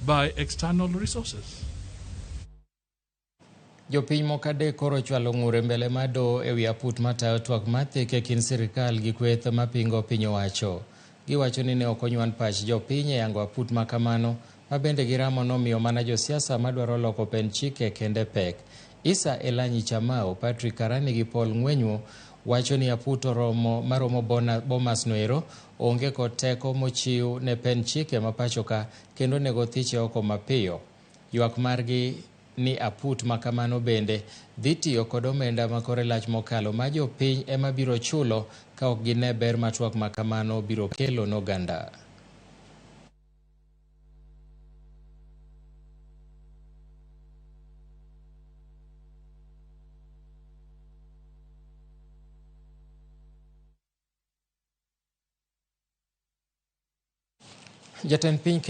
by external resources. Jopiny moko adek koro ochwalo ng'ur e mbele mar doho ewi aput matayo twak mathek e kind sirikal gi kweth mapingo piny owacho. Giwacho ni ne ok onyuan pach jopiny e yango aput makamano, ma bende giramo nomiyo mana josiasa madwaro loko pend chike kende pek. Isa Elanyi Chamao, Patrick Karani gi Paul Ng'wenyuo wacho ni aput oromo maromo Bomas noero onge kod teko mochiw ne pend chike ma pacho ka kendo onego thiche oko mapiyo. Ywak margi ni aput makamano bende dhi tiyo kod omenda ma kore lach mokalo ma jopiny ema biro chulo ka ok gine ber ma twak makamano biro kelo ne oganda. Jatend piny